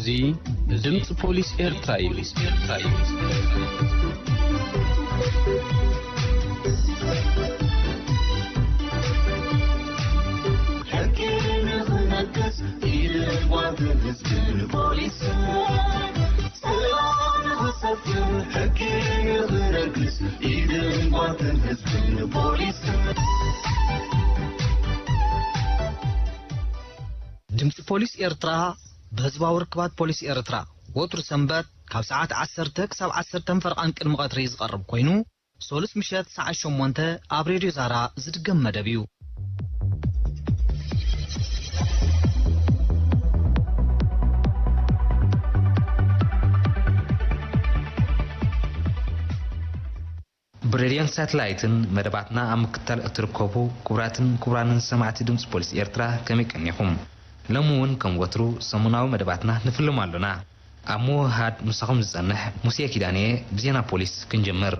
እዚ ድምፂ ፖሊስ ኤርትራ እዩ። ሕጊ ንኽነግስ ኢድን ጓንትን ህዝብን ፖሊስን፣ ሰላም ንኽሰፍን ሕጊ ንኽነግስ ኢድን ጓንትን ህዝብን ፖሊስን። ድምፂ ፖሊስ ኤርትራ ብህዝባዊ ርክባት ፖሊስ ኤርትራ ወትሩ ሰንበት ካብ ሰዓት ዓሰርተ ክሳብ ዓሰርተ ፈረቓን ቅድሚ ቀትሪ ዝቐርብ ኮይኑ፣ ሶሉስ ምሸት ሰዓት ሸሞንተ ኣብ ሬድዮ ዛራ ዝድገም መደብ እዩ። ብሬድዮን ሳተላይትን መደባትና ኣብ ምክትታል እትርከቡ ክቡራትን ክቡራንን ሰማዕቲ ድምፂ ፖሊስ ኤርትራ፣ ከመይ ቀኒኹም? ሎሚ እውን ከም ወትሩ ሰሙናዊ መደባትና ንፍልም ኣሎና። ኣብ ምውህሃድ ምሳኹም ዝጸንሕ ሙሴ ኪዳነ። ብዜና ፖሊስ ክንጅምር።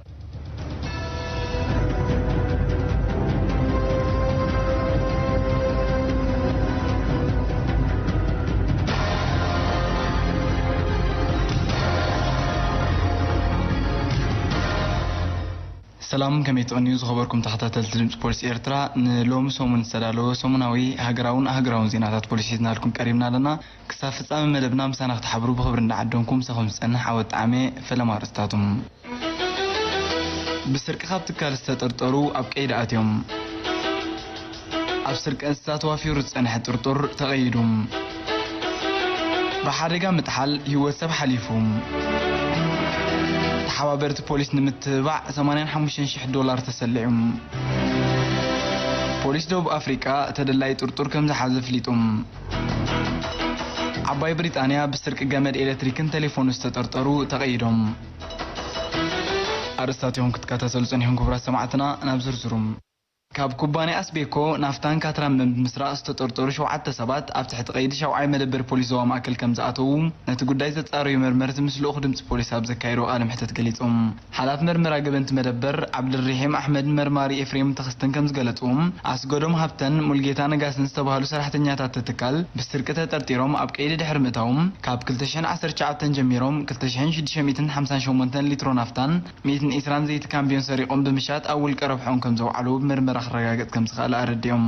ሰላም፣ ከመይ ትቕንዩ ዝኸበርኩም ተኸታተልቲ ድምፂ ፖሊስ ኤርትራ? ንሎሚ ሰሙን ዝተዳለወ ሰሙናዊ ሃገራውን ኣህጉራውን ዜናታት ፖሊስ ሒዝናልኩም ቀሪብና ኣለና። ክሳብ ፍጻመ መደብና ምሳና ክትሓብሩ ብኽብሪ እንዳዓደምኩ ምሳኹም ዝጸንሕ ዓወት ጣዕሜ። ፈለማ ኣርእስታቶም። ብስርቂ ካብ ትካል ዝተጠርጠሩ ኣብ ቀይዲ ኣትዮም። ኣብ ስርቂ እንስሳ ተዋፊሩ ዝጸንሐ ጥርጡር ተቐይዱ። ብሓደጋ ምጥሓል ህይወት ሰብ ሓሊፉ። ተሓባበርቲ ፖሊስ ንምትብባዕ ሰማንያን ሓሙሽተን ሽሕ ዶላር ተሰሊዑ። ፖሊስ ደቡብ ኣፍሪቃ ተደላይ ጥርጡር ከም ዝሓዘ ኣፍሊጡ። ዓባይ ብሪጣንያ ብስርቂ ገመድ ኤሌክትሪክን ቴሌፎን ዝተጠርጠሩ ተቐይዶም። ኣርእስታት ኢኹም ክትከታተሉ ጸኒሕኩም ክቡራት ሰማዕትና። ናብ ዝርዝሩ። ካብ ኩባንያ ኣስቤኮ ናፍታን ካትራመን ብምስራቕ ዝተጠርጠሩ ሸውዓተ ሰባት ኣብ ትሕቲ ቀይዲ ሻውዓይ መደበር ፖሊስ ዞባ ማእከል ከም ዝኣተዉ ነቲ ጉዳይ ዘጻረዩ መርመርቲ ምስ ልኡኽ ድምጺ ፖሊስ ኣብ ዘካየድዎ ቃለ መሕተት ገሊጾም። ሓላፊ መርመራ ገበንቲ መደበር ዓብድልርሒም ኣሕመድን መርማሪ ኤፍሬም ተኸስተን ከም ዝገለጽዎ፣ ኣስገዶም ሃብተን ሙልጌታ ነጋስን ዝተባህሉ ሰራሕተኛታት እቲ ትካል ብስርቂ ተጠርጢሮም ኣብ ቀይዲ ድሕሪ ምእታዎም ካብ ክልተ ሽሕን ዓሰርተ ትሽዓተን ጀሚሮም ክልተ ሽሕን ሽዱሽተ ሚእትን ሓምሳን ሸሞንተን ሊትሮ ናፍታን ሚእትን ዕስራን ዘይቲ ካምቢዮን ሰሪቖም ብምሻጥ ኣብ ውልቀ ረብሖም ከም ዘውዓሉ ብምርመራ ክረጋገጽ ከም ዝኸኣለ ኣረዲኦም።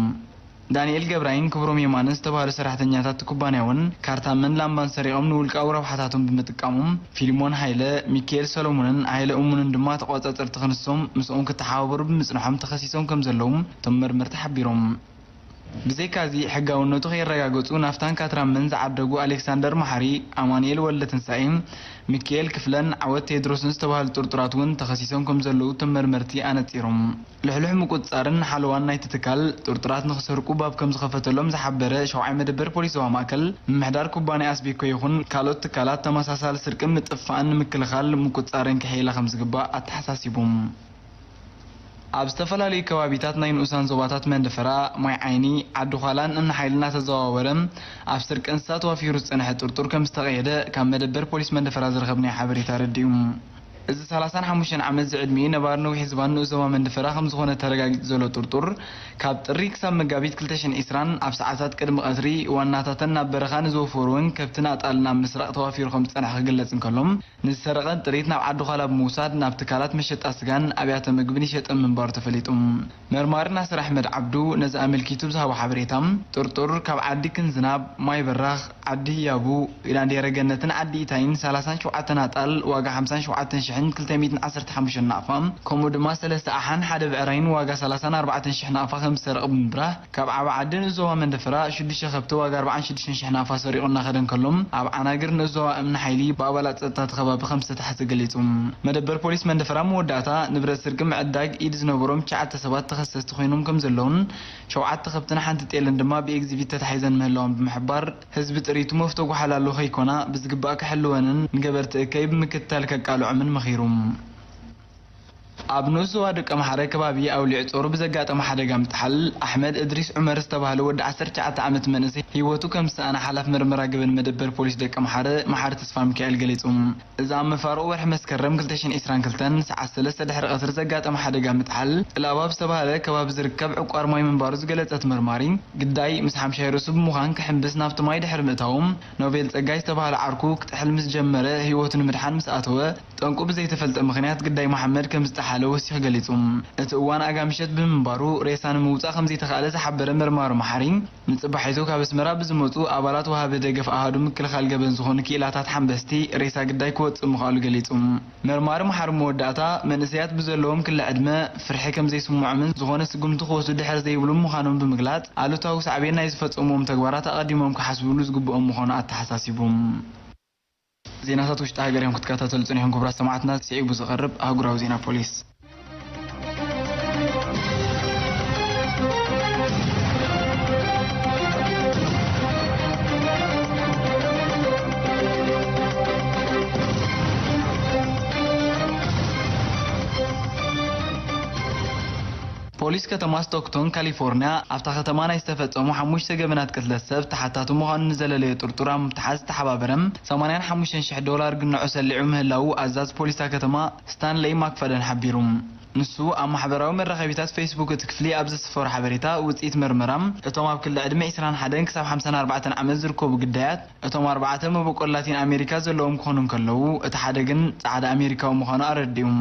ዳንኤል ገብራይን ክብሮም የማንን ዝተባህሉ ሰራሕተኛታት እቲ ኩባንያ እውን ካርታመን ላምባን ሰሪቖም ንውልቃዊ ረብሓታቶም ብምጥቃሞም ፊልሞን ሃይለ፣ ሚካኤል ሰሎሞንን ሃይለ እሙንን ድማ ተቖጻጸርቲ ክንሶም ምስኦም ክተሓባበሩ ብምጽንሖም ተኸሲሶም ከም ዘለዉ እቶም መርመርቲ ሓቢሮም። ብዘይካዚ ሕጋውነቱ ከየረጋገጹ ናፍታን ካትራመን ዝዓደጉ ኣሌክሳንደር መሓሪ፣ ኣማኑኤል ወልደትንሳኤ፣ ሚካኤል ክፍለን ዓወት ቴድሮስን ዝተባህሉ ጥርጡራት እውን ተኸሲሶም ከም ዘለዉ እቶም መርመርቲ ኣነጺሮም። ልሕሉሕ ምቁጽጻርን ሓለዋን ናይቲ ትካል ጥርጡራት ንኽሰርቁ ባብ ከም ዝኸፈተሎም ዝሓበረ ሻውዓይ መደበር ፖሊስ ዞባ ማእከል፣ ምምሕዳር ኩባንያ ኣስቤኮ ይኹን ካልኦት ትካላት ተመሳሳሊ ስርቅን ምጥፍፋእን ንምክልኻል ምቁጽጻርን ከሕይላ ከም ዝግባእ ኣተሓሳሲቡ። ኣብ ዝተፈላለዩ ከባቢታት ናይ ንኡሳን ዞባታት መንደፈራ፣ ማይ ዓይኒ፣ ዓዲ ዃላን እምኒ ሓይሊ እናተዘዋወረ ኣብ ስርቂ እንስሳ ተዋፊሩ ዝጸንሐ ጥርጡር ከም ዝተቐየደ ካብ መደበር ፖሊስ መንደፈራ ዝረኸብናዮ ሓበሬታ ኣረዲኡ። እዚ ሰላሳን ሓሙሽተን ዓመት ዝዕድሚኡ ነባሪ ነዊሕ ዝባን ንኡስ ዞባ መንደፈራ ከም ዝኾነ ተረጋጊጹ ዘሎ ጥርጡር፣ ካብ ጥሪ ክሳብ መጋቢት ክልተ ሽሕን ዕስራን ኣብ ሰዓታት ቅድሚ ቀትሪ ዋናታተን ናብ በረኻ ንዝወፈሩወን ከብትን ኣጣልን ኣብ ምስራቕ ተዋፊሩ ከም ዝጸንሐ ክግለጽ እንከሎ፣ ንዝሰረቐን ጥሪት ናብ ዓዲ ዃላ ብምውሳድ ናብ ትካላት መሸጣ ስጋን ኣብያተ ምግብን ይሸጠን ምንባሩ ተፈሊጡ። መርማሪ ናስር ኣሕመድ ዓብዱ ነዚ ኣመልኪቱ ብዝሃቦ ሓበሬታ፣ ጥርጡር ካብ ዓዲ ክንዝናብ፣ ማይ በራኽ፣ ዓዲ ህያቡ፣ ኢላንዴረ ገነትን ዓዲ ኢታይን ሰላሳን ሸውዓተን ኣጣል ዋጋ ሓምሳን ሸውዓተን ሽሕን ክልተ ሚእትን ዓሰርተ ሓሙሽተን ናቕፋ፣ ከምኡ ድማ ሰለስተ ኣሓን ሓደ ብዕራይን ዋጋ ሰላሳን ኣርባዕተን ሽሕ ናቕፋ ከም ዝሰረቐ ብምብራህ፣ ካብ ዓቢ ዓዲ ንኡስ ዞባ መንደፈራ ሽዱሽተ ከብቲ ዋጋ ኣርባዓን ሽዱሽተን ሽሕ ናቕፋ ሰሪቑ እናኸደ እንከሎ፣ ኣብ ዓናግር ንኡስ ዞባ እምኒ ሓይሊ ብኣባላት ጸጥታ እቲ ከባቢ ከም ዝተታሕዘ ገሊጹ። መደበር ፖሊስ መንደፈራ መወዳእታ ንብረት ስርቂ ምዕዳግ ኢድ ዝነበሮም ትሽዓተ ሰባት ተኸሰስቲ ኮይኖም ከም ዘለዉን ሸውዓተ ከብትን ሓንቲ ጤልን ድማ ብኤግዚቢት ተታሒዘን ምህላወን ብምሕባር፣ ህዝቢ ጥሪቱ መፍቶ ጓሓላሉ ከይኮና ብዝግባእ ክሕልወንን ንገበርቲ እከይ ብምክትታል ከቃልዖምን መኺሩ። ኣብ ንኡስ ዞባ ደቀምሓረ ከባቢ ኣውሊዕ ጾሩ ብዘጋጠመ ሓደጋ ምጥሓል፣ ኣሕመድ እድሪስ ዑመር ዝተባህለ ወዲ ዓሰርተ ትሽዓተ ዓመት መንእሰይ ህይወቱ ከም ዝሰኣነ ሓላፊ መርመራ ገበን መደበር ፖሊስ ደቀምሓረ መሓሪ ተስፋሚካኤል ገሊጹ። እዚ ኣብ መፋርቕ ወርሒ መስከረም ክልተ ሽሕን ዕስራን ክልተን ሰዓት ሰለስተ ድሕሪ ቀትሪ ዘጋጠመ ሓደጋ ምጥሓል፣ ጥላባብ ዝተባህለ ከባቢ ዝርከብ ዕቋር ማይ ምንባሩ ዝገለጸት መርማሪ፣ ግዳይ ምስ ሓምሻይ ርእሱ ብምዃን ክሕምብስ ናብቲ ማይ ድሕሪ ምእታዉ፣ ኖቬል ጸጋይ ዝተባህለ ዓርኩ ክጥሕል ምስ ጀመረ ህይወቱ ንምድሓን ምስ ኣተወ፣ ጠንቁ ብዘይተፈልጠ ምኽንያት ግዳይ መሓመድ ከም ዝጠሓለ ወሲኹ ገሊጹ። እቲ እዋን ኣጋ ምሸት ብምንባሩ፣ ሬሳ ንምውጻእ ከም ዘይተኻእለ ዝሓበረ መርማሪ መሓሪ፣ ንጽባሒቱ ካብ ኣስመራ ብዝመጹ ኣባላት ወሃቢ ደገፍ ኣሃዱ ምክልኻል ገበን ዝኾኑ ክኢላታት ሓምበስቲ ሬሳ ግዳይ ክወጽእ ምኽኣሉ ገሊጹ። መርማሪ መሓሪ መወዳእታ፣ መንእሰያት ብዘለዎም ክለ ዕድመ ፍርሒ ከም ዘይስምዖምን ዝኾነ ስጉምቲ ክወስዱ ድሕር ዘይብሉን ምዃኖም ብምግላጽ፣ ኣሉታዊ ሳዕቤን ናይ ዝፈጸምዎም ተግባራት ኣቐዲሞም ክሓስብሉ ዝግብኦም ምዃኑ ኣተሓሳሲቡ። ዜናታት ውሽጢ ሃገር እዮም ክትከታተሉ ጽኒሕኩም ክቡራት ሰማዕትና። ስዒቡ ዝቐርብ ኣህጉራዊ ዜና ፖሊስ። ፖሊስ ከተማ ስቶክቶን ካሊፎርኒያ ኣብታ ከተማ ናይ ዝተፈጸሙ ሓሙሽተ ገበናት ቅትለት ሰብ ተሓታቲ ምዃኑ ንዘለለዮ ጥርጡር ኣብ ምትሓዝ ዝተሓባበረ ሰማንያን ሓሙሽተን ሽሕ ዶላር ግንዖ ሰሊዑ ምህላዉ ኣዛዝ ፖሊስ እታ ከተማ ስታንለይ ማክፋደን ሓቢሩ። ንሱ ኣብ ማሕበራዊ መራኸቢታት ፌስቡክ እቲ ክፍሊ ኣብ ዘስፈሮ ሓበሬታ፣ ውጽኢት መርመራ፣ እቶም ኣብ ክሊ ዕድመ ዕስራን ሓደን ክሳብ ሓምሳን ኣርባዕተን ዓመት ዝርከቡ ግዳያት፣ እቶም ኣርባዕተ መበቆል ላቲን ኣሜሪካ ዘለዎም ክኾኑ እንከለዉ፣ እቲ ሓደ ግን ጻዕዳ ኣሜሪካዊ ምዃኑ ኣረዲኡ።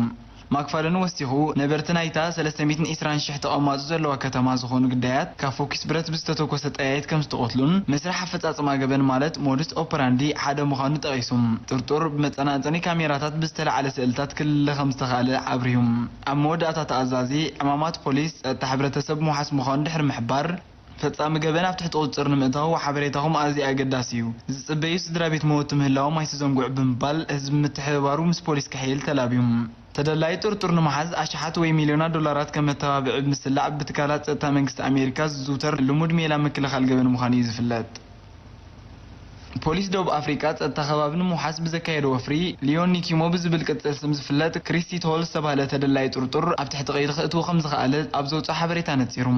ማክፋደን ወሲኹ፣ ነበርቲ ናይታ ሰለስተ ሚእትን ዕስራን ሽሕ ተቐማጦ ዘለዋ ከተማ ዝኾኑ ግዳያት፣ ካብ ፎኪስ ብረት ብዝተተኮሰ ጠያይት ከም ዝተቐትሉን፣ መስርሕ ኣፈጻጽማ ገበን ማለት ሞዱስ ኦፐራንዲ ሓደ ምዃኑ ጠቒሱ። ጥርጡር ብመጸናጸኒ ካሜራታት ብዝተላዕለ ስእልታት ክልለ ከም ዝተኻእለ ኣብርሁ። ኣብ መወዳእታ እቲ ኣዛዚ፣ ዕማማት ፖሊስ ጸጥታ ሕብረተሰብ ምውሓስ ምዃኑ ድሕሪ ምሕባር፣ ፈጻሚ ገበን ኣብ ትሕቲ ቁጽጽር ንምእታው ሓበሬታኹም ኣዝዩ ኣገዳሲ እዩ። ዝጽበዩ ስድራ ቤት መወቲ ምህላዎም ኣይትዘንግዑ ብምባል ህዝቢ ምትሕብባሩ ምስ ፖሊስ ክሕይል ተላብዩ። ተደላዪ ጥርጡር ንምሓዝ ኣሽሓት ወይ ሚልዮናት ዶላራት ከም መተባብዒ ብምስላዕ ብትካላት ጸጥታ መንግስቲ ኣሜሪካ ዝዝውተር ልሙድ ሜላ ምክልኻል ገበን ምዃኑ እዩ ዝፍለጥ። ፖሊስ ደቡብ ኣፍሪቃ ጸጥታ ከባቢ ንምውሓስ ብዘካየዶ ወፍሪ፣ ሊዮን ኒኪሞ ብዝብል ቅጽል ስም ዝፍለጥ ክሪስቲ ቶል ዝተባህለ ተደላዪ ጥርጡር ኣብ ትሕቲ ቀይዲ ከእትዎ ከም ዝኸኣለ ኣብ ዘውጽኦ ሓበሬታ ነጺሩ።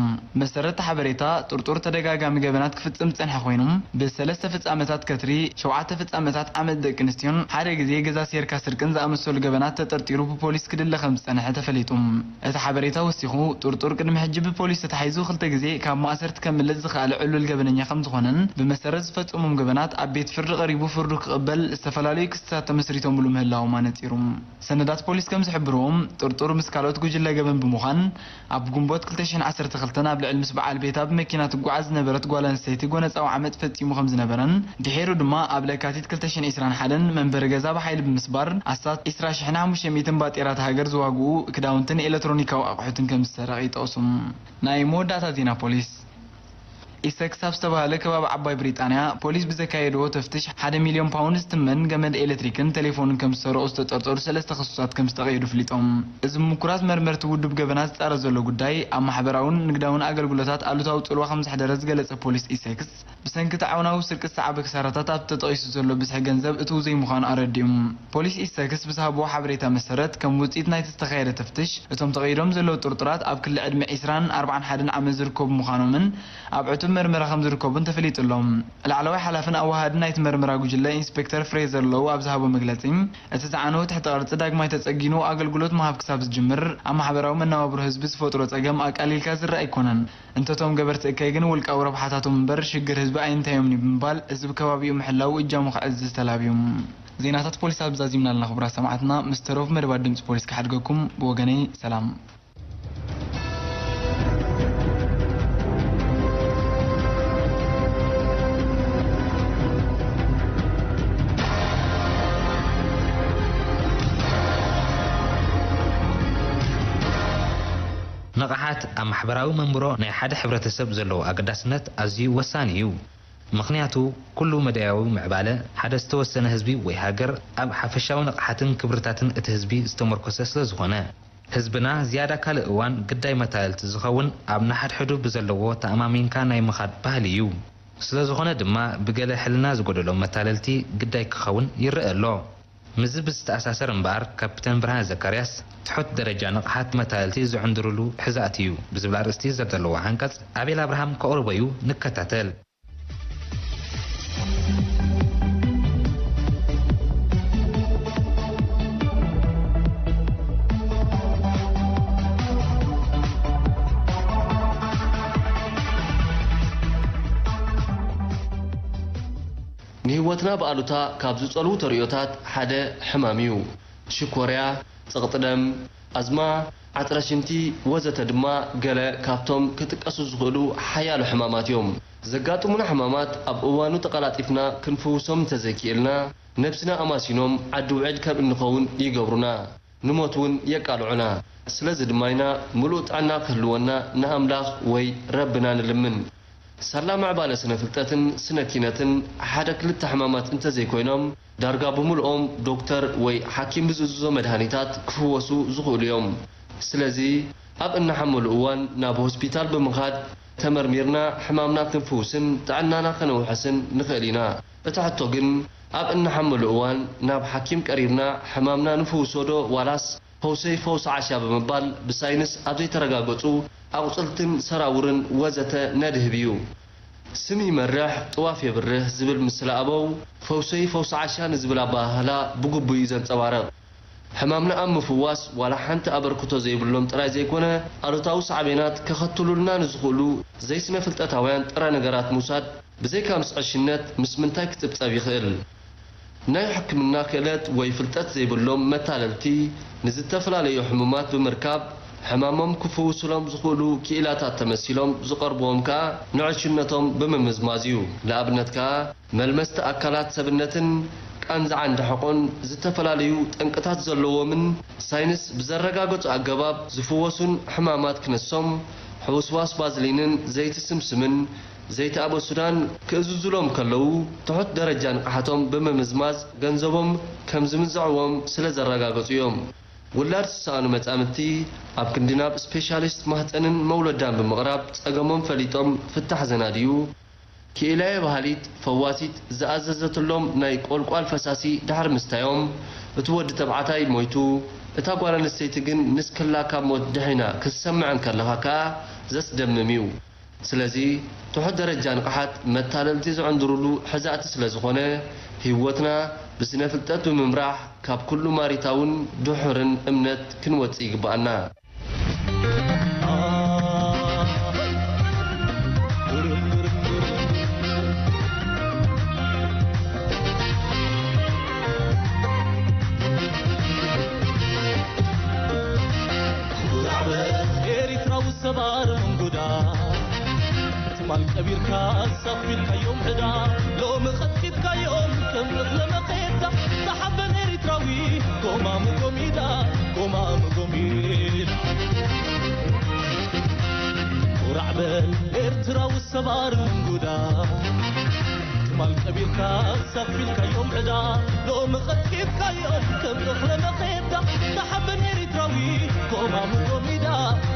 መሰረት እቲ ሓበሬታ፣ ጥርጡር ተደጋጋሚ ገበናት ክፍጽም ዝጸንሐ ኮይኑ፣ ብሰለስተ ፍጻመታት ከትሪ፣ ሸውዓተ ፍጻመታት ዓመጽ ደቂ ኣንስትዮን ሓደ ግዜ ገዛ ሴርካ ስርቅን ዝኣመሰሉ ገበናት ተጠርጢሩ ብፖሊስ ክድለ ከም ዝጸንሐ ተፈሊጡ። እቲ ሓበሬታ ወሲኹ፣ ጥርጡር ቅድሚ ሕጂ ብፖሊስ ተታሒዙ ክልተ ግዜ ካብ ማእሰርቲ ከምልጥ ዝኸኣለ ዕሉል ገበነኛ ከም ዝኾነን፣ ብመሰረት ዝፈጸሞም ገበናት ኣብ ቤት ፍርዲ ቀሪቡ ፍርዱ ክቕበል ዝተፈላለዩ ክስታት ተመስሪቶምሉ ምህላዎም ኣነጺሩ። ሰነዳት ፖሊስ ከም ዝሕብርዎ፣ ጥርጡር ምስ ካልኦት ጉጅለ ገበን ብምዃን፣ ኣብ ግንቦት ክልተ ሽሕን ዓሰርተ ክልተን ኣብ ልዕሊ ምስ በዓል ቤታ ብመኪና ትጓዓዝ ዝነበረት ጓል ኣንስተይቲ ጎነጻዊ ዓመጽ ፈጺሙ ከም ዝነበረን፣ ድሒሩ ድማ ኣብ ለካቲት ክልተ ሽሕን ዕስራን ሓደን መንበሪ ገዛ ብሓይሊ ብምስባር፣ ኣስታት ዕስራ ሽሕን ሓሙሽተ ሚእትን ባጤራታት ሃገር ዝዋግኡ ክዳውንትን ኤሌክትሮኒካዊ ኣቑሑትን ከም ዝሰረቐ ይጠቕሱ። ናይ መወዳእታ ዜና ፖሊስ። ኢሰክስ ኣብ ዝተባህለ ከባቢ ዓባይ ብሪጣንያ፣ ፖሊስ ብዘካየድዎ ተፍትሽ፣ ሓደ ሚልዮን ፓውንድ ዝትመን ገመድ ኤሌክትሪክን ቴሌፎንን ከም ዝሰረቑ ዝተጠርጠሩ ሰለስተ ክሱሳት ከም ዝተቐየዱ ኣፍሊጦም። እዚ ምኩራት መርመርቲ ውዱብ ገበናት ዝጻረር ዘሎ ጉዳይ፣ ኣብ ማሕበራውን ንግዳውን ኣገልግሎታት ኣሉታዊ ጽልዋ ከም ዘሕደረ ዝገለጸ ፖሊስ ኢሰክስ፣ ብሰንኪ እቲ ዓወናዊ ስርቂ ዝሰዓበ ክሳራታት ኣብቲ ተጠቒሱ ዘሎ ብዝሒ ገንዘብ እትው ዘይምዃኑ ኣረዲኡ። ፖሊስ ኢሰክስ ብዝሃብዎ ሓበሬታ መሰረት፣ ከም ውጽኢት ናይቲ ዝተኻየደ ተፍትሽ፣ እቶም ተቐይዶም ዘለዉ ጥርጡራት ኣብ ክሊ ዕድመ ዕስራን ኣርባዓን ሓደን ዓመት ዝርከቡ ምዃኖምን ኣብ ዕቱብ መርመራ ከም ዝርከቡን ተፈሊጡ ኣሎ። ላዕለዋይ ሓላፍን ኣዋሃድን ናይቲ መርመራ ጉጅለ ኢንስፔክተር ፍሬዘር ሎው ኣብ ዝሃቦ መግለጺ፣ እቲ ዝዓነወ ትሕተ ቅርጺ ዳግማይ ተጸጊኑ ኣገልግሎት ምሃብ ክሳብ ዝጅምር፣ ኣብ ማሕበራዊ መነባብሮ ህዝቢ ዝፈጥሮ ጸገም ኣቃሊልካ ዝረኣ ኣይኮነን። እንተቶም ገበርቲ እከይ ግን ውልቃዊ ረብሓታቶም እምበር ሽግር ህዝቢ ኣይንታዮምን እዩ ብምባል ህዝቢ ከባቢኡ ምሕላው እጃሙ ከዕዝዝ ተላብዩ። ዜናታት ፖሊስ ኣብ ዛዚምና ኣለና ክቡራት ሰማዕትና፣ ምስ ተረፉ መደባት ድምፂ ፖሊስ ክሓድገኩም ብወገነይ ሰላም። ንቕሓት ኣብ ማሕበራዊ መንብሮ ናይ ሓደ ሕብረተሰብ ዘለዎ ኣገዳስነት ኣዝዩ ወሳኒ እዩ። ምኽንያቱ፣ ኩሉ መዳያዊ ምዕባለ ሓደ ዝተወሰነ ህዝቢ ወይ ሃገር ኣብ ሓፈሻዊ ንቕሓትን ክብርታትን እቲ ህዝቢ ዝተመርኮሰ ስለ ዝኾነ፣ ህዝብና ዝያዳ ካልእ እዋን ግዳይ መታለልቲ ዝኸውን ኣብ ንሓድሕዱ ብዘለዎ ተኣማሚንካ ናይ ምኻድ ባህሊ እዩ። ስለ ዝኾነ ድማ፣ ብገለ ሕልና ዝጎደሎ መታለልቲ ግዳይ ክኸውን ይረአ ኣሎ። ምስዚ ብዝተኣሳሰር እምበኣር፣ ካፕተን ብርሃነ ዘካርያስ፣ ትሑት ደረጃ ንቕሓት መታለልቲ ዝዕንድሩሉ ሕዛእቲ እዩ ብዝብል ኣርእስቲ ዘዳለዎ ሓንቀጽ፣ ኣቤል ኣብርሃም ከቕርቦ እዩ። ንከታተል። ንህይወትና ብኣሉታ ካብ ዝጸልዉ ተርእዮታት ሓደ ሕማም እዩ። ሽኮርያ፣ ጸቕጢ ደም፣ ኣዝማ፣ ዓጽረ ሽንቲ ወዘተ ድማ ገለ ካብቶም ክጥቀሱ ዝኽእሉ ሓያሎ ሕማማት እዮም። ዘጋጥሙና ሕማማት ኣብ እዋኑ ተቐላጢፍና ክንፍውሶም እንተዘይክኢልና፣ ነብስና ኣማሲኖም ዓዲ ውዕል ከም እንኸውን ይገብሩና፣ ንሞት እውን የቃልዑና። ስለዚ ድማ ኢና ምሉእ ጥዕና ክህልወና ንኣምላኽ ወይ ረብና ንልምን። ሳላ ምዕባለ ስነ ፍልጠትን ስነ ኪነትን ሓደ ክልተ ሕማማት እንተዘይኮይኖም፣ ዳርጋ ብምልኦም ዶክተር ወይ ሓኪም ብዝእዝዞ መድሃኒታት ክፍወሱ ዝኽእሉ እዮም። ስለዚ ኣብ እንሓመሉ እዋን ናብ ሆስፒታል ብምኻድ ተመርሚርና ሕማምና ክንፍውስን ጥዕናና ከነውሕስን ንኽእል ኢና። እቲ ሕቶ ግን ኣብ እንሓመሉ እዋን ናብ ሓኪም ቀሪብና ሕማምና ንፍውሶ ዶ ዋላስ ፈውሰይ ፈውሲ ዓሻ ብምባል ብሳይንስ ኣብ ዘይተረጋገጹ ኣቑጽልትን ሰራውርን ወዘተ ነድህብ እዩ። ስም ይመርሕ ጥዋፍ የብርህ ዝብል ምስላ ኣበው፣ ፈውሰይ ፈውሲ ዓሻ ንዝብል ኣበሃህላ ብግቡእ እዩ ዘንጸባርቕ። ሕማምና ኣብ ምፍዋስ ዋላ ሓንቲ ኣበርክቶ ዘይብሎም ጥራይ ዘይኮነ፣ ኣሉታዊ ሳዕቤናት ከኸትሉልና ንዝኽእሉ ዘይስነ ፍልጠታውያን ጥረ ነገራት ምውሳድ ብዘይካ ምስ ዕሽነት ምስ ምንታይ ክጽብጸብ ይኽእል? ናይ ሕክምና ክእለት ወይ ፍልጠት ዘይብሎም መታለልቲ ንዝተፈላለዩ ሕሙማት ብምርካብ ሕማሞም ክፍውሱሎም ዝኽእሉ ክኢላታት ተመሲሎም ዝቐርብዎም ከኣ ንዕሽነቶም ብምምዝማዝ እዩ። ንኣብነት ከኣ መልመስቲ ኣካላት ሰብነትን ቃንዛዓን ደሕቖን ዝተፈላለዩ ጠንቅታት ዘለዎምን ሳይንስ ብዘረጋገጾ ኣገባብ ዝፍወሱን ሕማማት ክነሶም ሕውስዋስ ባዝሊንን ዘይቲ ስምስምን ዘይቲ ኣበሱዳን ክእዝዙሎም ከለዉ፣ ትሑት ደረጃ ንቕሓቶም ብምምዝማዝ ገንዘቦም ከም ዝምንዝዕዎም ስለ ዘረጋገጹ እዮም። ውላድ ዝሰኣኑ መጻምድቲ ኣብ ክንዲ ናብ ስፔሻሊስት ማህጸንን መውለዳን ብምቕራብ ጸገሞም ፈሊጦም ፍታሕ ዘናድዩ፣ ክኢላየ በሃሊት ፈዋሲት ዝኣዘዘትሎም ናይ ቆልቋል ፈሳሲ ድሕሪ ምስታዮም፣ እቲ ወዲ ተብዓታይ ሞይቱ፣ እታ ጓል ኣንስተይቲ ግን ንስክላ ካብ ሞት ድሒና ክትሰምዕ እንከለኻ ከኣ ዘስደምም እዩ። ስለዚ፣ ትሑት ደረጃ ንቕሓት መታለልቲ ዝዕንድሩሉ ሕዛእቲ ስለ ዝኾነ፣ ህይወትና ብስነ ፍልጠት ብምምራሕ ካብ ኩሉ ማሪታውን ድሑርን እምነት ክንወጽእ ይግብኣና። ኤሪትራዊ ሰባር እንጉዳ ትማል ቀቢርካ ኣሳፊልካዮም ዕዳ ሎሚ ቀጥቂጥካዮም ከም እኽሊ መኼዳ ዝሓበን ኤሪትራዊ ጎማሙ ጎሚዳ ጎማሙ ጎሚዳ ኩራዕ በል ኤርትራዊ ሰባር እንጉዳ ትማል ቀቢርካ ኣሳፊልካዮም ዕዳ ሎሚ ቀጥቂጥካዮም ከም እኽሊ መኼዳ ዝሓበን ኤሪትራዊ ጎማሙ ጎሚዳ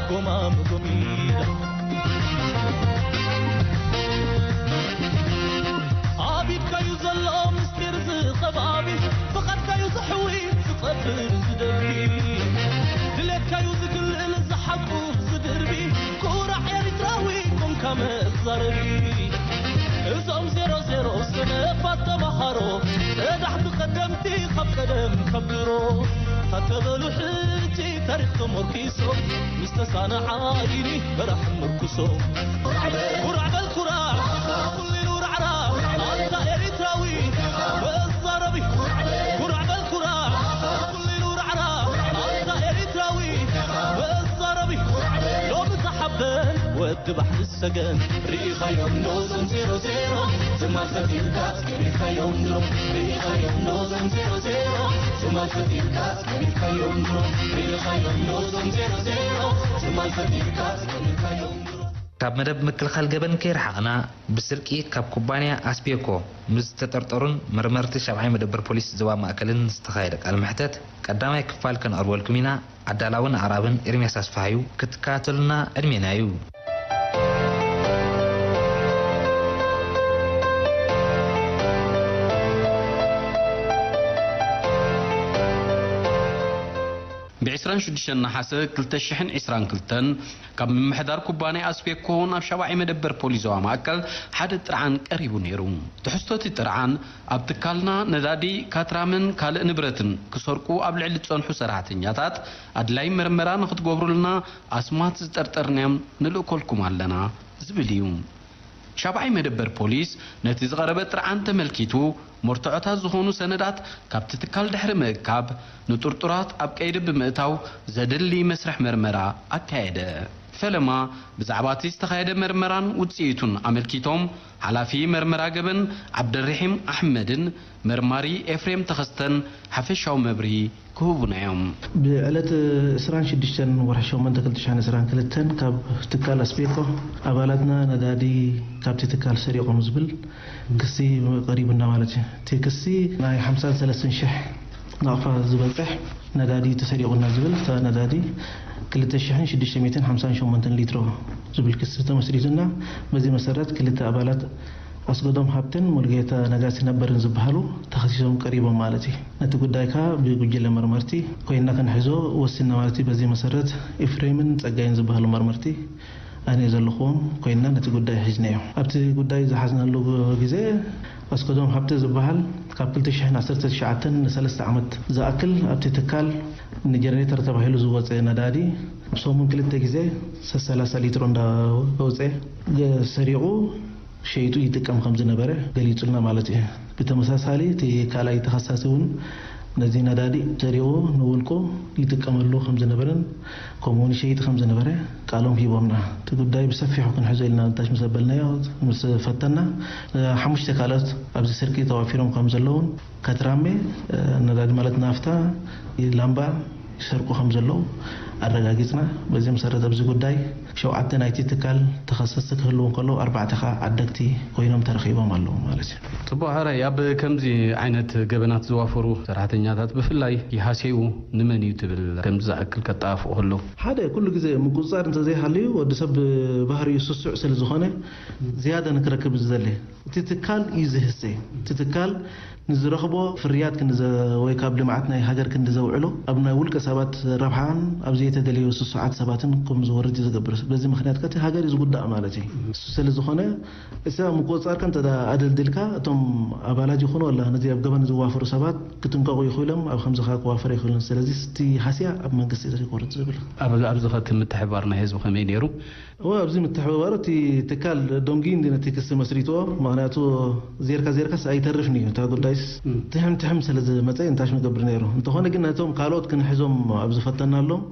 ጎማሙ ጎሚዳ ኣብ ኢድካዩ ዘሎ ምስጢር ዝቐባቢ ፍቓድካዩ ዘሕዊ ዝቐብር ዝደቢ ድሌትካዩ ዝግልል ዝሓቁፍ ዝድርቢ ኩራዕ ኤሪትራዊ ኮንካ መዛረቢ እዞም ዜሮ ዜሮ ሰነፋት ተማሃሮ ቀዳሕቲ ቀደምቲ ካብ ቀደም ካብ ድሮ ታተበሉ ሕጂ ታሪኽ ተመርኪሶም ምስ ተሳነ ዓይኒ በራሕ ምርኩሶም ኩራዕ በል ኩራዕ ኩሊሉ ራዕራዕ ኣንታ ኤሪትራዊ መዛረቢ ኩራዕ በል ኩራዕ ኩሊሉ ራዕራዕ ኣንታ ኤሪትራዊ መዛረቢ ሎሚ ዝሓበን ወዲ ባሕሪ ሰገን ርኢኻዮም ዶ ዞም ዜሮ ዜሮ ትማል ፈቲልካ ኣስከቢርካዮም ዶ ርኢኻዮም ዶ ዞም ዜሮ ዜሮ ትማል ፈቲልካ ኣስከቢርካዮም ዶ ርኢኻዮም ዶ ዞም ዜሮ ዜሮ ትማል ፈቲልካ ኣስከቢርካዮም ዶ ካብ መደብ ምክልኻል ገበን ከይረሓቕና፣ ብስርቂ ካብ ኩባንያ ኣስቤኮ ምስ ዝተጠርጠሩን መርመርቲ ሻብዓይ መደበር ፖሊስ ዞባ ማእከልን ዝተኻየደ ቃለ መሕተት ቀዳማይ ክፋል ከነቕርበልኩም ኢና። ኣዳላውን ኣቕራብን ኤርምያስ ኣስፍሃዩ። ክትከታተሉና ዕድሜና እዩ። ብ ዕስራን ሽዱሽተን ነሓሰ ክልተ ሽሕን ዕስራን ክልተን ካብ ምምሕዳር ኩባንያ ኣስቤኮ ናብ ሻብዓይ መደበር ፖሊስ ዞባ ማእከል ሓደ ጥርዓን ቀሪቡ ነይሩ። ትሕዝቶ እቲ ጥርዓን፣ ኣብ ትካልና ነዳዲ፣ ካትራምን ካልእ ንብረትን ክሰርቁ ኣብ ልዕሊ ዝጸንሑ ሰራሕተኛታት ኣድላይ መርመራ ንኽትገብሩልና ኣስማት ዝጠርጠርናዮም ንልእኮልኩም ኣለና ዝብል እዩ። ሻብዓይ መደበር ፖሊስ ነቲ ዝቐረበ ጥርዓን ተመልኪቱ፣ መርትዖታት ዝኾኑ ሰነዳት ካብቲ ትካል ድሕሪ ምእካብ፣ ንጥርጡራት ኣብ ቀይዲ ብምእታው ዘድሊ መስርሕ መርመራ ኣካየደ። ፈለማ፣ ብዛዕባ እቲ ዝተኻየደ መርመራን ውጽኢቱን ኣመልኪቶም፣ ሓላፊ መርመራ ገበን ዓብደልረሒም ኣሕመድን መርማሪ ኤፍሬም ተኸስተን ሓፈሻዊ መብርሂ ክህቡና እዮም። ብዕለት ዕስራን ሽዱሽተን ወርሒ ሸሞንተ ክልተ ሽሕን ዕስራን ክልተን ካብ ትካል ኣስቤኮ ኣባላትና ነዳዲ ካብቲ ትካል ሰሪቖም ዝብል ክሲ ቀሪቡና ማለት እዩ። እቲ ክሲ ናይ ሓምሳን ሰለስተን ሽሕ ናቕፋ ዝበጽሕ ነዳዲ ተሰሪቑና ዝብል፣ እታ ነዳዲ ክልተ ሽሕን ሽዱሽተ ሚእትን ሓምሳን ሸሞንተን ሊትሮ ዝብል ክሲ ተመስሪቱና። በዚ መሰረት ክልተ ኣባላት ኣስገዶም ሃብተን ሙሉጌታ ነጋሲ ነበርን ዝበሃሉ ተኸሲሶም ቀሪቦም ማለት እዩ። ነቲ ጉዳይ ከኣ ብጉጅለ መርመርቲ ኮይና ክንሕዞ ወሲና ማለት እዩ። በዚ መሰረት ኤፍሬምን ጸጋይን ዝበሃሉ መርመርቲ ኣነ ዘለኹዎም ኮይና ነቲ ጉዳይ ሒዝናዮ። ኣብቲ ጉዳይ ዝሓዝናሉ ግዜ ኣስገዶም ሃብተ ዝበሃል ካብ ክልተ ሽሕን ዓሰርተ ትሽዓተን ንሰለስተ ዓመት ዝኣክል ኣብቲ ትካል ንጀነሬተር ተባሂሉ ዝወፀ ነዳዲ ኣብ ሰሙን ክልተ ግዜ ሰላሳ ሊትሮ እንዳወፀ ሰሪቑ ሸይጡ ይጥቀም ከም ዝነበረ ገሊጹልና ማለት እዩ። ብተመሳሳሊ እቲ ካልኣይ ተኸሳሲ እውን ነዚ ነዳዲ ሰሪቑ ንውልቁ ይጥቀመሉ ከም ዝነበረን ከምኡ እውን ይሸይጥ ከም ዝነበረ ቃሎም ሂቦምና። እቲ ጉዳይ ብሰፊሑ ክንሕዞ ኢልና ንታሽ ምስ ኣበልናዮ፣ ምስ ፈተና፣ ሓሙሽተ ካልኦት ኣብዚ ስርቂ ተዋፊሮም ከም ዘለውን ከትራሜ፣ ነዳዲ ማለት ናፍታ፣ ላምባ ይሰርቁ ከም ዘለዉ ኣረጋጊጽና። በዚ መሰረት ኣብዚ ጉዳይ ሸውዓተ ናይቲ ትካል ተኸሰስቲ ክህልዉ እንከለዉ፣ ኣርባዕተ ኸኣ ዓደግቲ ኮይኖም ተረኺቦም ኣለዉ ማለት እዩ። ጽቡቕ ሕራይ፣ ኣብ ከምዚ ዓይነት ገበናት ዝዋፈሩ ሰራሕተኛታት ብፍላይ ይሃስዩ ንመን እዩ ትብል፣ ከምዚ ዝኣክል ከጠፋፍኡ ከለዉ? ሓደ፣ ኩሉ ግዜ ምቁጽጻር እንተዘይሃልዩ፣ ወዲ ሰብ ብባህሪኡ ስሱዕ ስለ ዝኾነ፣ ዝያዳ ንክረክብ ዝደሊ። እቲ ትካል እዩ ዝህሰ። እቲ ትካል ንዝረኽቦ ፍርያት ክንዲ ዘ-፣ ወይ ካብ ልምዓት ናይ ሃገር ክንዲ ዘውዕሎ፣ ኣብ ናይ ውልቀ ሰባት ረብሓን ኣብ ዘይተደለዩ ስሱዓት ሰባትን ከም ዝወርድ እዩ ዝገብር። በዚ ምኽንያት ከ እቲ ሃገር እዩ ዝጉዳእ ማለት እዩ። እሱ ስለ ዝኾነ፣ እሳ ምቁጽጻርካ እንተ ደኣ ኣደልዲልካ፣ እቶም ኣባላት ይኹኑ ወላ ነዚ ኣብ ገበን ዝዋፈሩ ሰባት ክጥንቀቑ ይኽእሎም፣ ኣብ ከምዚ ከኣ ክዋፈር ይኽእልን። ስለዚ እቲ ሃስያ ኣብ መንግስቲ እዩ ክወርድ ዝብል። ኣብ-፣ ኣብዚ ከ እቲ ምትሕብባር ናይ ህዝቢ ከመይ ነይሩ? እወ፣ ኣብዚ ምትሕብባሩ እቲ ትካል ደንጉዩ እንዲ ነቲ ክሲ መስሪትዎ። ምኽንያቱ ዜርካ ዜርካስ ኣይተርፍን እዩ። እታ ጉዳይስ እም። ትሕም ትሕም ስለ ዝመጸ እንታይ ምገብር ነይሩ። እንተኾነ ግን ነቶም ካልኦት ክንሕዞም ኣብ ዝፈተናሎም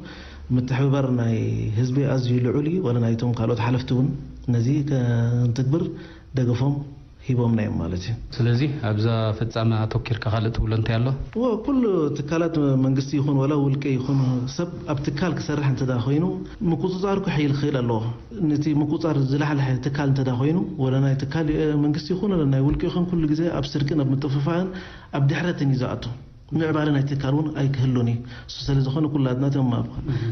ምትሕብባር ናይ ህዝቢ ኣዝዩ ልዑል እዩ። ዋላ ናይቶም ካልኦት ሓለፍቲ እውን ነዚ ከ-፣ እንትግብር ደገፎም ሂቦምና እዮም ማለት እዩ። ስለዚ ኣብዛ ፍጻመ ኣተኪርካ ካልእ ትብሎ እንታይ ኣሎ? እወ፣ ኩሉ ትካላት መንግስቲ ይኹን ዋላ ውልቀ ይኹን ሰብ ኣብ ትካል ክሰርሕ እንተ ደኣ ኮይኑ ምቁጽጻር ክሕይል ክኽእል ኣለዎ። ነቲ ምቁጽጻር ዝላሕለሐ ትካል እንተ ደኣ ኮይኑ፣ ወላ ናይ ትካል፣ እ፣ መንግስቲ ይኹን ወላ ናይ ውልቀ ይኹን ኩሉ ግዜ ኣብ ስርቅን ኣብ ምጥፍፋእን ኣብ ድሕረትን እዩ ዝኣቱ። ምዕባለ ናይ ትካል እውን ኣይክህሉን እዩ። እሱ ስለ ዝኾነ ኩላትና እቶም ኣብ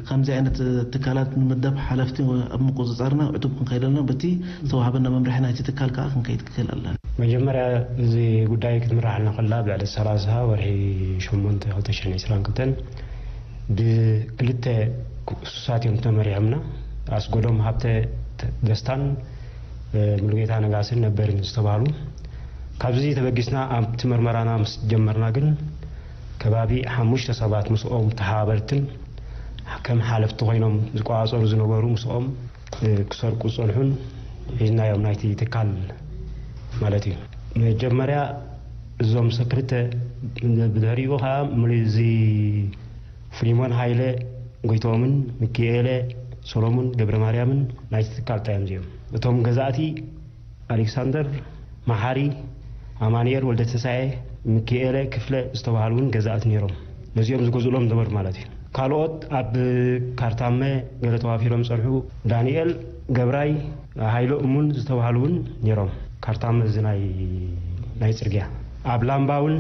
ከምዚ ዓይነት ትካላት ንምደብ ሓለፍቲ ኣብ ምቁጽጻርና ዕቱብ ክንከይድ ኣለና። በቲ ዝተዋህበና መምርሒ ናይቲ ትካል ከኣ ክንከይድ ክኽእል ኣለና። መጀመርያ እዚ ጉዳይ ክትምርሓልና ከላ ብዕለት ሰላሳ ወርሒ ሸሞንተ ክልተ ሽሕን ዕስራን ክልተን ብክልተ ክሱሳት እዮም ተመሪሖምና። ኣስጎዶም ሃብተ ደስታን፣ እ፣ ሙሉጌታ ነጋስን ነበርን ዝተባህሉ። ካብዚ ተበጊስና ኣብቲ መርመራና ምስ ጀመርና ግን ከባቢ ሓሙሽተ ሰባት ምስኦም ተሓባበርትን ከም ሓለፍቲ ኮይኖም ዝቆጻጸሩ ዝነበሩ ምስኦም፣ እ፣ ክሰርቁ ዝጸንሑን ሒዝናዮም ናይቲ ትካል ማለት እዩ። መጀመርያ እዞም ሰ-፣ ክልተ ብድሕሪኡ ኸዓ ምሉ-፣ እዚ ፍሊሞን ሃይለ ጎይትኦምን ሚኪኤለ ሰሎሙን ገብረ ማርያምን ናይቲ ትካል ጥራይ እዮም እዚኦም። እቶም ገዛእቲ ኣሌክሳንደር መሓሪ፣ ኣማኑኤል ወልደትንሳኤ፣ ሚኪኤለ ክፍለ ዝተባህሉ እውን ገዛእቲ ነይሮም። ነዚኦም ዝገዝኡሎም ነበሩ ማለት እዩ። ካልኦት ኣብ ካርታመ ገለ ተዋፊሮም ዝጸንሑ ዳንኤል ገብራይ፣ ሃይለ እሙን ዝተባህሉ እውን ነይሮም። ካርታመ እዚ ናይ፣ ናይ ጽርግያ። ኣብ ላምባ እውን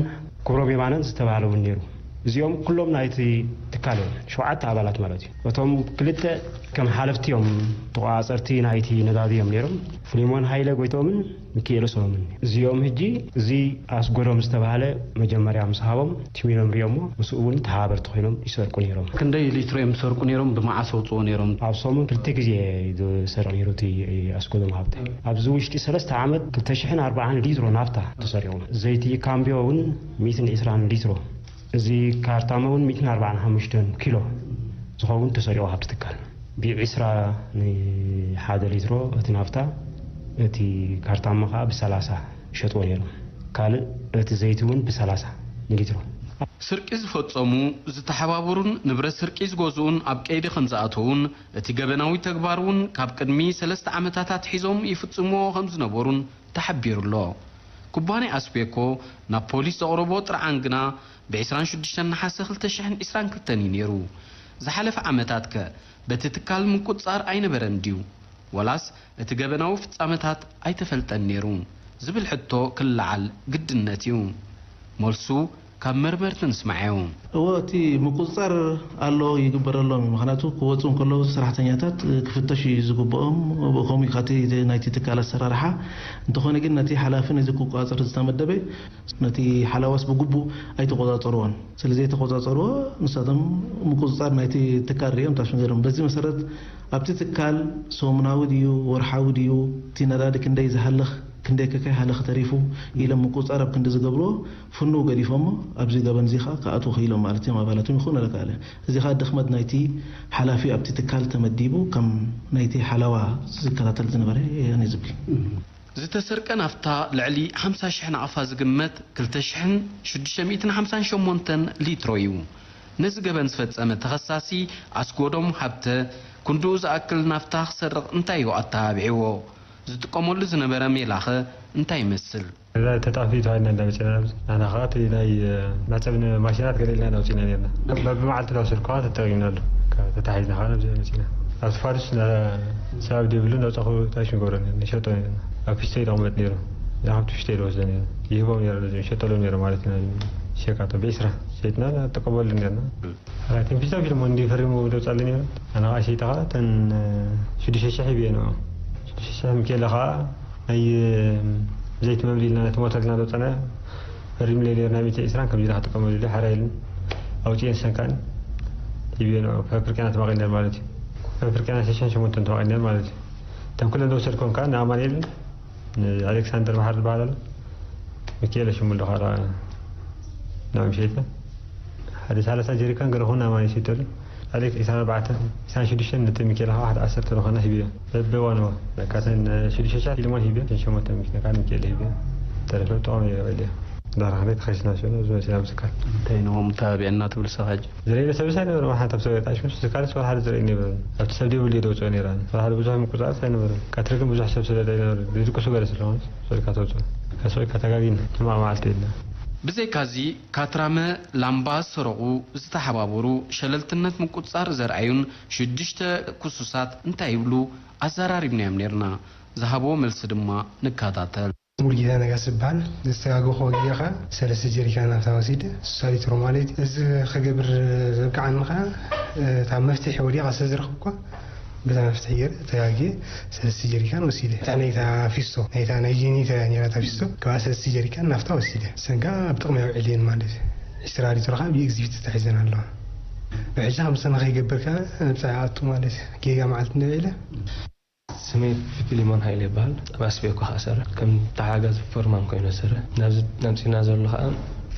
ክብሮም የማነ ዝተባህለ እውን ነይሩ። እዚኦም ኩሎም ናይቲ ትካል እዮም፣ ሸውዓተ ኣባላት ማለት እዩ። እቶም ክልተ ከም ሓለፍቲ እዮም፣ ተቆጻጸርቲ ናይቲ ነዳዲ እዮም ነይሮም። ፍሊሞን ሃይለ ጎይቶምን ሚኪኤል ሰሎምን። እዚኦም ሕጂ እዚ ኣስጎዶም ዝተባህለ መጀመርያ ምስ ሃቦም ቲሚኖም ሪኦሞ፣ ምስኡ እውን ተሓባበርቲ ኮይኖም ይሰርቁ ነይሮም። ክንደይ ሊትሮ እዮም ዝሰርቁ ነይሮም? ብመዓስ ኣውፅኦ ነይሮም? ኣብ ሰሙን ክልተ ግዜ ዝሰርቕ ነይሩ እቲ ኣስጎዶም ሃብተ። ኣብዚ ውሽጢ ሰለስተ ዓመት ክልተ ሽሕን ኣርባዓን ሊትሮ ናፍታ ተሰሪቑ። ዘይቲ ካምቢዮ እውን ሚእትን ዕስራን ሊትሮ። እዚ ካርታመ እውን ሚእትን ኣርባዓን ሓሙሽተን ኪሎ ዝኸውን ተሰሪቑ ካብቲ ትካል። ብዒስራ ንሓደ ሊትሮ እቲ ናፍታ፣ እቲ ካርታመ ከዓ ብሰላሳ ይሸጥዎ ነይሮም። ካልእ እቲ ዘይቲ እውን ብሰላሳ ንሊትሮ። ስርቂ ዝፈጸሙ፣ ዝተሓባበሩን ንብረት ስርቂ ዝገዝኡን ኣብ ቀይዲ ከም ዝኣተዉን እቲ ገበናዊ ተግባር እውን ካብ ቅድሚ ሰለስተ ዓመታት ኣትሒዞም ይፍጽምዎ ከም ዝነበሩን ተሓቢሩ ኣሎ። ኩባንያ ኣስቤኮ ናብ ፖሊስ ዘቕረቦ ጥርዓን ግና፣ ብ ዕስራን ሽዱሽተን ነሓሰ ክልተ ሽሕን ዕስራን ክልተን እዩ ነይሩ። ዝሓለፈ ዓመታት ከ በቲ ትካል ምቁጽጻር ኣይነበረን ድዩ? ወላስ እቲ ገበናዊ ፍጻመታት ኣይተፈልጠን ነይሩ? ዝብል ሕቶ ክለዓል ግድነት እዩ። መልሱ ካብ መርመርቲ ንስማዓዮ። እወ፣ እቲ ምቁጽጻር ኣሎ፣ ይግበረሎም እዩ። ምኽንያቱ ክወጹ እንከለዉ ሰራሕተኛታት ክፍተሹ እዩ ዝግብኦም። ከምኡ እዩ ካብቲ ናይቲ ትካል ኣሰራርሓ። እንተኾነ ግን ነቲ ሓላፊ ነዚ ክቆጻጸር ዝተመደበ ነቲ ሓላዋስ ብግቡእ ኣይተቆጻጸርዎን። ስለ ዘይተቆጻጸርዎ ንሳቶም ምቁጽጻር ናይቲ ትካል ርእዮም ታሽም ገይሮም። በዚ መሰረት ኣብቲ ትካል ሰሙናዊ ድዩ ወርሓዊ ድዩ እቲ ነዳዲ ክንደይ ዝሃልኽ ክንደይ ከካይ ሃለኽ ተሪፉ ኢሎም ምቁጽጻር ኣብ ክንዲ ዝገብርዎ ፍኑው ገዲፎሞ ኣብዚ ገበን እዚ ከዓ ክኣትዉ ክኢሎም ማለት እዮም። ኣባላቶም ይኹን ኣለካለ እዚ ከዓ ድኽመት ናይቲ ሓላፊ ኣብቲ ትካል ተመዲቡ ከም ናይቲ ሓላዋ ዝከታተል ዝነበረ የነ ዝብል። ዝተሰርቀ ናፍታ ልዕሊ ሓምሳ ሽሕ ናቕፋ ዝግመት ክልተ ሽሕን ሽዱሽተ ሚእትን ሓምሳን ሸሞንተን ሊትሮ እዩ። ነዚ ገበን ዝፈጸመ ተኸሳሲ ኣስጎዶም ሃብተ፣ ክንድኡ ዝኣክል ናፍታ ክሰርቕ እንታይ እዩ ኣተባቢዕዎ? ዝጥቀመሉ ዝነበረ ሜላኸ እንታይ ይመስል? እዛ ተጣፊ ተባሂልና እንዳ መፂና ኣብዚ። ንሕና ከዓ እቲ ናይ መሕፀቢ ማሽናት ገለ ኢልና ኢና ኣውፂና ነርና። በብመዓልቲ ናብ ስልኳ ተጠቂምናሉ። ተታሒዝና ከዓ ናብዚ መፂና። ኣብቲ ፋዱስ ሰብኣብ ዘይብሉ ነብፀኹ ታሽ ንገብሮ ነርና። ንሸጦ ነርና። ኣብ ፊስቶ ይቕመጥ ነይሩ። እዛ ካብቲ ፊስቶ ይወስዶ ነይሩ። ይህቦም ነይሩ። ነዚ ንሸጠሎም ነይሩ ማለት ኢና። ሸቃቶ ብዒስራ ሸጥና ንጥቀመሉ ነርና። ተንፊስታ ፊልም እንዲ ፈሪሙ ደውፃሉ ነይሩ። ኣነ ከዓ ሸይጠ ከዓ እተን ሽዱሽተ ሽሕ ሂብየ ንዑ። ሽዱሽተ ሽሕ ምኬለ ከዓ ናይ ዘይቲ መምሊ ኢልና ነቲ ሞተር ኢልና ደውፀና ፈሪምለ ነይሩ። ናይ ሚእቲ ዕስራን ከምዚ ኢልና ክጥቀመሉ ኢለ ሓራ ኢልን ኣውፅኤን ሰንካን ሂብየ ንዑ። ፋብሪካና ተማቒልናን ማለት እዩ። ፋብሪካና ሽዱሽተ ሽሕ ሸሞንተን ተማቒልናን ማለት እዩ። እተን ኩለን ደውሰድኮም ከዓ ንኣማኑኤልን ንኣሌክሳንደር መሓሪ ዝበሃል ኣሎ። ሚካኤል ሽሙ ኣሎ፣ ካልኣ ንዕኦም ሸይጠ። ሓደ ሰላሳ ጀሪካን ገለ ኹን ኣማን ይሸይጠሉ። ኣሌክስ ዒስራን ኣርባዕተን፣ ዒስራን ሽዱሽተን፣ ነቲ ሚካኤል ከዓ ሓደ ዓሰርተ ዝኾነ ሂብዮ። በብእዋኑ፣ በቃ፣ እተን ሽዱሽተ ፊልሞን ሂብዮ፣ እተን ሸሞንተ ሚኪ-፣ ነካ ሚካኤል ሂብዮ። ተረፈ ጥቕሚ ይውዕል እዮ። ዳራ ክንደይ ተኸሲና ሽዑ፣ ኣብዚ መሲና ምስካል። እንታይ ንሆም ተባቢዕና ትብል ሰኻጅ? ዝረኣየ ሰብ ሳይ ነበረ፣ ሓንቲ ኣብ ሰበታ ሽምስ ዝካልስ ወላ ሓደ ዝረኣየ ነበረ። ኣብቲ ሰብ ደይብሉ እየ ደውፅኦ ነይረ። ወላ ሓደ ብዙሕ ምቁፅፃር ሳይ ነበረ። ቀትሪ ግን ብዙሕ ሰብ ስለ ዘይነበረ፣ ዝድቅሱ ገለ ስለሆነ፣ ሰሪካ ተውፅኦ። ከስሪካ ተጋጊና፣ ሕማቕ መዓልቲ የለ። ብዘይካዚ፣ ካትራመ ላምባ ዝሰረቑ፣ ዝተሓባበሩ፣ ሸለልትነት ምቁፅፃር ዘርኣዩን ሽዱሽተ ክሱሳት እንታይ ይብሉ ኣዘራሪብናዮም ነይርና። ዝሃብዎ መልሲ ድማ ንከታተል። ሙሉጌታ ነጋሲ ይበሃል። ዝተጋገኹዎ ጌጋ ኸዓ ሰለስተ ጀሪካን ናፍታ ወሲደ፣ ስሳ ሊትሮ ማለት እዩ። እዚ ክገብር ዘብቅዓኒ ኸዓ፣ እታ መፍትሒ ወዲቓ ስለ ዝረኸብኩዋ፣ በታ መፍትሒ ገይረ ተጋግየ ሰለስተ ጀሪካን ወሲደ። እታ ናይታ ፊስቶ፣ ናይታ ናይ ጀኒተር እያ ነይራ እታ ፊስቶ፣ ካብኣ ሰለስተ ጀሪካን ናፍታ ወሲደ። እሰን ከኣ ኣብ ጥቕሚ ኣውዒለየን ማለት እዩ። ዕስራ ሊትሮ ኸዓ ብኤግዚቢት ተታሒዘን ኣለዋ። ብሕጂ ከምሰና ከይገብር ከኣ ነብሳ ይኣቱ ማለት እዩ። ጌጋ መዓልቲ እንድዒ ኢለ። ስመይ ፊሊሞን ሃይለ ይበሃል። ኣብ ኣስቤኮ ከኣ እሰርሕ። ከም ተሓጋዚ ፎርማን ኮይነ እሰርሕ። ናብዚ ኣምጺእና ዘሎ ከኣ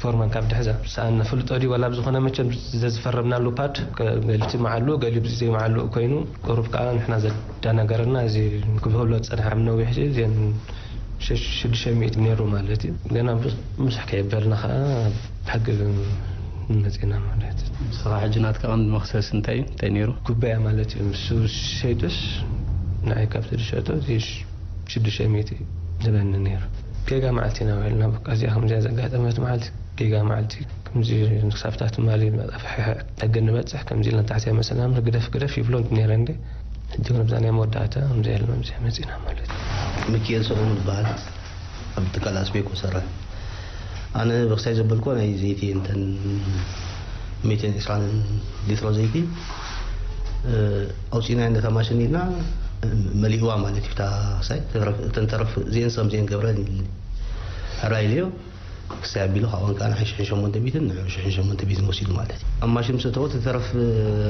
ፎርማን ካብ ድሕዛ ሰኣን ነፍልጦ ድዩ ዋላ ብዝኾነ መቸም ዘዝፈረምናሉ ፓድ ገሊቲ መዓሉ ገሊ ዘይመዓሉ ኮይኑ ቁሩብ ከኣ ንሕና ዘዳናገረና እዚ ክብህሎ ዝጸንሐ ኣብ ነዊሕ እዚ እዚአን ሽዱሽተ ሚእቲ ነይሩ ማለት እዩ። ገና ብዙሕ ከየበልና ከኣ ሕጊ መጺና ማለት እዩ። ንስኻ ሕጂ ናትካ ቀንዲ መኽሰስ እንታይ እዩ? እንታይ ነይሩ? ኩባያ ማለት እዩ። ንሱ ሸይጡስ ንዓይ ካብቲ ዝሸጦ እዚ ሽዱሽተ ሚእቲ ዝህበኒ ነይሩ። ጌጋ መዓልቲ ኢና ውዒልና። በቃ እዚኣ ከምዚኣ ዘጋጠመት መዓልቲ ጌጋ መዓልቲ። ከምዚ ክሳብታ ትማሊ መጣፍሒ ሕጊ ንበጽሕ ከምዚ ኢልና ታሕቲ መሰልና ግደፍ ግደፍ ይብሎ ነይረ እንዴ። ሕጂ እውን ኣብዛ ናይ መወዳእታ ከምዚ ኢልና ኣብዚ መጺና ማለት እዩ። ሚኪኤል ሰሎሞን ይበሃል። ኣብ ትካል ኣስቤኮ እሰርሕ። ኣነ ብኽሳይ ዘበልኩ ናይ ዘይቲ እንተን ሚእትን ዕስራን ሊትሮ ዘይቲ ኣውፂና ነታ ማሽን ኢልና መሊእዋ ማለት እዩ። እታ ክሳይ ተረፍ እተን ተረፍ እዚአን ሰም እዚአን ገብረን ኢልኒ ሕራይ ኢለዮ። ክሳይ ኣቢሉ ካብኣን ከዓ ንሕን ሽሕን ሸሞንተ ሚእትን ንሕን ሽሕን ሸሞንተ ሚእትን ወሲዱ ማለት እዩ። ኣብ ማሽን ምስ እተወት ተረፍ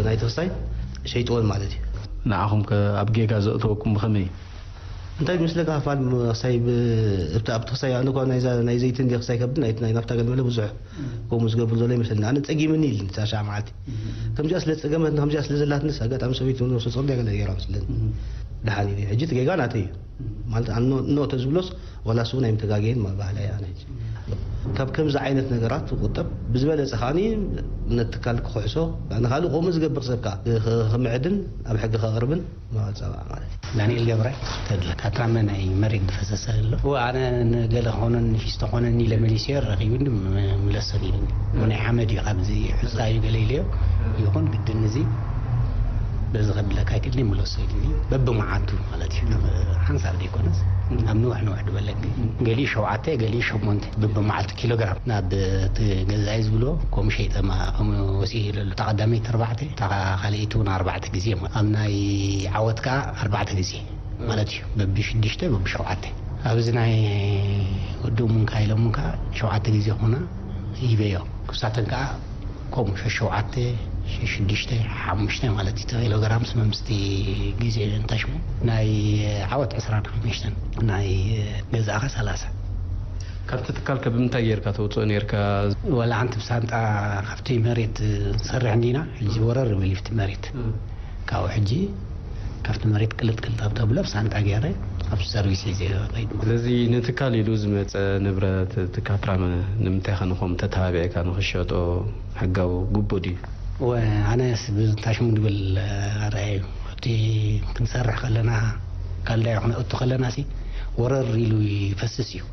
ናይቲ ክሳይ ሸይጥወን ማለት እዩ። ንዓኹም ከ ኣብ ጌጋ ዘእተወኩም ብኸመይ? እንታይ ምስለ ክፋል ክሳይ ኣብቲ ክሳይ ኣነ እኳ ናይ ዘይትን ክሳይ ከብድ ናይ ናፍታ ገለ ብዙሕ ከምኡ ዝገብር ዘሎ ይመስለኒ። ኣነ ጸጊምኒ ኢልኒ እታ ሻዕ መዓልቲ። ከምዚኣ ስለ ዝጸገመትኒ ከምዚኣ ስለ ዘላትንስ ኣጋጣሚ ሰበይቲ እውን ወሰ ጸርዲያ ገለ ገይራ መስለኒ። ደሓን ኢለ ሕጂ እቲ ጌጋ ናተይ እዩ ማለት ኣነ ኖ ተዝብሎስ ዋላ ስቡ ናይ ምተጋገየን ባህላ እያ። ኣነ ሕጂ ካብ ከምዚ ዓይነት ነገራት ቁጠብ ብዝበለጸ ከዓኒ ነቲ ትካል ክኽሕሶ ንኻልእ ከምኡ ዝገብር ሰብ ከዓ ክምዕድን ኣብ ሕጊ ከቕርብን መባል ጸብዓ ማለት እዩ። ዳንኤል ገብረ ተድላ ካትራመ ናይ መሬት ዝፈሰሰ ኣሎ። እወ፣ ኣነ ንገለ ክኾነኒ ንፊስቶ ክኾነኒ ኢለ መሊሰዮ ረኺቡ እንዲ ምለሰን ኢሉ ናይ ሓመድ እዩ። ካብዚ ሕፃ እዩ ገለ ኢለዮ ይኹን ግድን እዚ በዚ ከድለካ ይክእል ምለሶ ኢሉኒ በብመዓልቱ ማለት እዩ። ሓንሳብ ዘይኮነስ ኣብ ንውሕ ንውሕ ድበለክ ገሊኡ ሸውዓተ ገሊኡ ሸሞንተ በብመዓልቱ ኪሎግራም ናብ እቲ ገዛኢ ዝብልዎ ከምኡ ሸይጠ ማ- ከምኡ ወሲደ ኢለሉ። እታ ቀዳመይቲ ኣርባዕተ እታ ካልኣይቲ እውን ኣርባዕተ ግዜ ማለት ኣብ ናይ ዓወት ከዓ ኣርባዕተ ግዜ ማለት እዩ። በብሽዱሽተ በብሸውዓተ ኣብዚ ናይ ወዲ ሙንካ ኢሎም ሙንካ ሸውዓተ ግዜ ኾና ይበዮ ክሳተን ከዓ ከምኡ ሸሸውዓተ ሽዱሽተ ሓሙሽተ ማለት እዩ። ኪሎግራም ስመምስቲ ግዜ እንታሽሙ ናይ ዓወት ዕስራን ሓሙሽተን ናይ ገዛእኻ ሰላሳ ካብቲ ትካል ከ ብምንታይ ጌርካ ተውፅኦ ኔርካ? ወላ ሓንቲ ብሳንጣ ካብቲ መሬት ንሰርሕ እንዲና ሕጂ ወረር ይብል እዩ እቲ መሬት ካብኡ ሕጂ ካብቲ መሬት ቅልጥ ቅልጥ ኣብ ተብሎ ብሳንጣ ገይረ ኣብ ሰርቪስ ሒዘ ይኸይድ ማለት እዩ። ስለዚ ንትካል ኢሉ ዝመፀ ንብረት እቲ ካትራመ ንምንታይ ከ ንኸም ተተባቢዕካ ንኽሸጦ ሕጋዊ ግቡእ ድዩ? ወ ኣነስ ብታሽሙ ድብል ኣረኣዩ እቲ ክንሰርሕ ከለና ካልዳይ ክነእቱ ከለና ሲ ወረር ኢሉ ይፈስስ እዩ።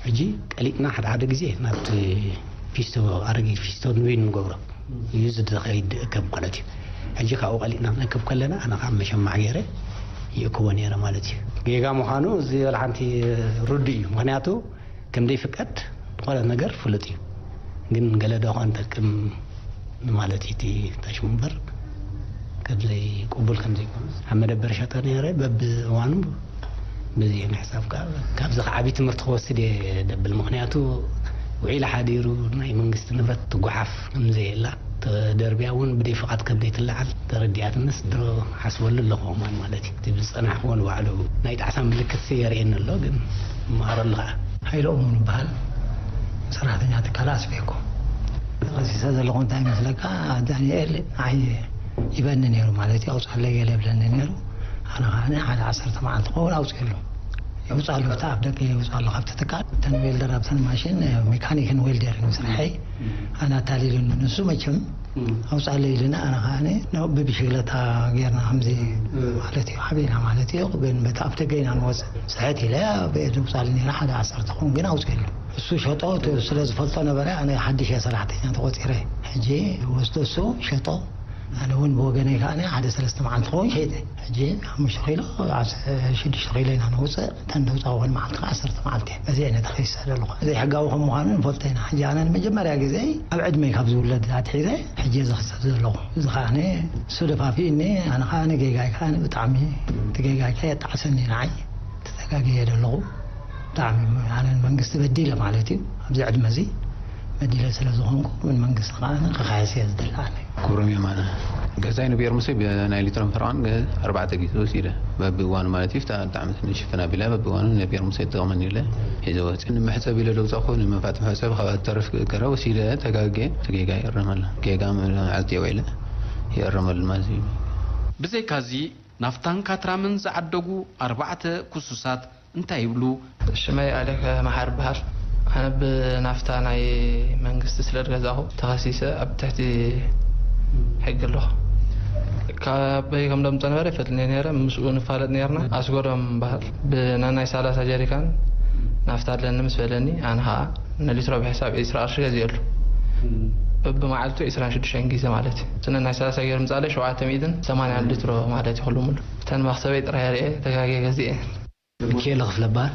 ሕጂ ቀሊጥና ሓደ ሓደ ግዜ ናብቲ ፊስቶ ኣረጊት ፊስቶ ንበይኑ ንገብሮ እዩ ዝኸይድ እከብ ማለት እዩ። ሕጂ ካብኡ ቀሊጥና ክንእክብ ከለና ኣነ ካብ መሸማዕ ገይረ ይእክቦ ነይረ ማለት እዩ። ጌጋ ምዃኑ እዚ ወላ ሓንቲ ርዱእ እዩ። ምክንያቱ ከም ዘይፍቀድ ዝኾነ ነገር ፍሉጥ እዩ። ግን ገለ ዶ ኾን ጠቅም ንማለት እዩ እቲ ታሽሙ እምበር ከም ዘይቅቡል ከም ዘይኮነስ ኣብ መደበር ሸጠ ነይረ በብእዋኑ ብዚ ንሕሳብ ከዓ ካብዚ ከዓ ዓብዪ ትምህርቲ ክወስድ እየ ደብል። ምክንያቱ ውዒሉ ሓዲሩ ናይ መንግስቲ ንብረት ትጓሓፍ ከም ዘየላ ተደርብያ እውን ብደይ ፍቓድ ከም ዘይትለዓል ተረዲኣትንስ ድሮ ሓስበሉ ኣለኹ እዋን ማለት እዩ። እቲ ዝፀናሕክዎ ንባዕሉ ናይ ጣዕሳ ምልክት የርእየኒ ኣሎ ግን መሃረሉ ከዓ። ሓይሎም ይበሃል ሰራሕተኛ ትካል ኣስቤኮ ተኸሲሰ ዘለኹ እንታይ ይመስለካ ዳንኤል ንዓይ ይበኒ ነይሩ ማለት እዩ ኣውፅኣለይ ገለ ይብለኒ ነይሩ ኣነ ከዓ ሓደ ዓሰርተ መዓልቲ ክኸውን ኣውፅእሉ የውፅኣሉ ኣብታ ኣብ ደገ የውፅኣሉ ካብቲ ትካል እተን ዌልደር ኣብተን ማሽን ሜካኒክን ዌልደርን ስርሐይ ኣነ ኣታሊሉኒ ንሱ መቸም ኣውፅኣለይ ኢሉኒ ኣነ ከዓ ብብሽግለታ ጌርና ከምዚ ማለት እዩ ሓቢና ማለት እዩ ግን በቲ ኣብ ደገ ኢና ንወፅእ ስሕት ኢለ የውፅኣሉ ነይረ ሓደ ዓሰርተ ክኸውን ግን ኣውፅእሉ እሱ ሸጦ ስለ ዝፈልጦ ነበረ ኣነ ሓድሽ እየ ሰራሕተኛ ተቆፂረ ሕጂ ወስዶ እሱ ሸጦ ኣነ እውን ብወገነይ ከዓ ሓደ ሰለስተ መዓልቲ ክኸውን ሸይጠ ሕጂ ሓሙሽተ ኪሎ ሽዱሽተ ኪሎ ኢና ነውፅእ እተን ነውፃ እውን መዓልቲ ከዓ ዓሰርተ መዓልቲ እየ በዚ እየ ነተኸይሰ ዘለኹ ዘይሕጋዊ ከም ምዃኑ ንፈልጦ ኢና ሕጂ ኣነ ንመጀመርያ ግዜ ኣብ ዕድመይ ካብ ዝውለድ ኣትሒዘ ሕጂ ዝኽሰብ ዘለኹ እዚ ከዓ እሱ ደፋፊእኒ ኣነ ከዓ ጌጋይ ከዓ ብጣዕሚ እቲ ጌጋይ ከዓ የጣዕሰኒ ንዓይ ተጋግየ ዘለኹ ብጣዕሚ ኣነ መንግስቲ በዲለ ማለት እዩ ኣብዚ ዕድመ እዚ በዲለ ስለ ዝኾንኩ ምን መንግስቲ ከዓ ክኸሕስ እየ ዝደሊ ኣነ። ክብሮም የማነ። ገዛይ ንቤር ሙሴ ብናይ ሊትሮን ፈርቓን ኣርባዕተ ግዜ ወሲደ በብእዋኑ ማለት እዩ ብጣዕሚ ትንሽ ፍና ቢላ በብእዋኑ ንቤር ሙሴ ተጠቕመኒ ኢለ ሒዘ ወፂ ንምሕፀብ ኢለ ለውፃእኩ ንምንፋጥ መሕፀብ ካብ ኣተርፍ ገረ ወሲደ ተጋጌ ጌጋ ይእረም ኣሎ ጌጋ መዓልቲ የውዒለ ይእረመሉ ማለት እዩ። ብዘይካዚ ናፍታን ካትራምን ዝዓደጉ ኣርባዕተ ክሱሳት እንታይ ይብሉ? ሽመይ ኣሌክ መሓሪ ይበሃል። ኣነ ብናፍታ ናይ መንግስቲ ስለ ዝገዛእኹ ተኸሲሰ ኣብ ትሕቲ ሕጊ ኣለኹ። ካበይ ከም ዘምፅኦ ነበረ ኣይፈልጥን እየ ነይረ። ምስኡ ንፋለጥ ነይርና። ኣስገዶም ይበሃል። ብናናይ ሰላሳ ጀሪካን ናፍታ ኣለኒ ምስ በለኒ ኣነ ኸዓ ንሊትሮ ብሕሳብ ዒስራ ቅርሺ ገዚኤሉ። በብመዓልቱ ዒስራን ሽዱሽተን ግዜ ማለት እዩ። እቲ ነናይ ሰላሳ ገይሩ ምፃለይ ሸውዓተ ሚእትን ሰማንያን ሊትሮ ማለት እዩ ኩሉ ሙሉ። እተን መኽሰበይ ጥራይ ርእየ ተጋግየ ገዚኤ። ሚኪኤለ ክፍለ እበሃል።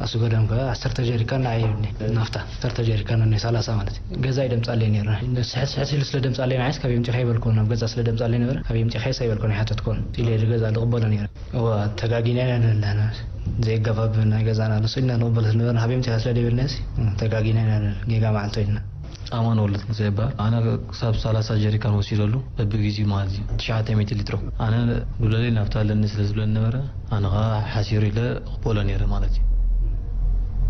ኣስገዶም ከ ዓሰርተ ጀሪካን ንዓይ ይብኒ ናፍታ፣ ዓሰርተ ጀሪካን ናይ ሰላሳ ማለት እዩ። ገዛ ይደምጻለይ ነይረ። ስሕት ስሕት ኢሉ ስለ ደምጻለይ ንዓይስ ካብ የምጺኻ ይበልኩ፣ ናብ ገዛ ስለ ደምጻለይ ነበረ፣ ካብ የምጺኻ ይበልኩ፣ ኣይሓተትኩን። ኢለ ገዛ ልቕበሎ ነይረ። እዋ፣ ተጋጊና ኢና ንብለና። ዘይገባብ ናይ ገዛና ንሱ ኢልና ንቕበሎ ስለ ነበርና፣ ካብ የምጺኻ ስለ ደይበልናስ፣ ተጋጊና ኢና ንብል። ጌጋ መዓልቶ ኢልና። ኣማን ወልድ ትንሳኤ ይበሃል። ኣነ ክሳብ ሰላሳ ጀሪካን ወሲደሉ በብግዜኡ ማለት እዩ። ትሽዓተ ሚእቲ ሊትሮ። ኣነ ዱለለይ ናፍታ ኣለኒ ስለ ዝብለኒ ነበረ፣ ኣነ ኸዓ ሓሲሩ ኢለ ክበሎ ነይረ ማለት እዩ።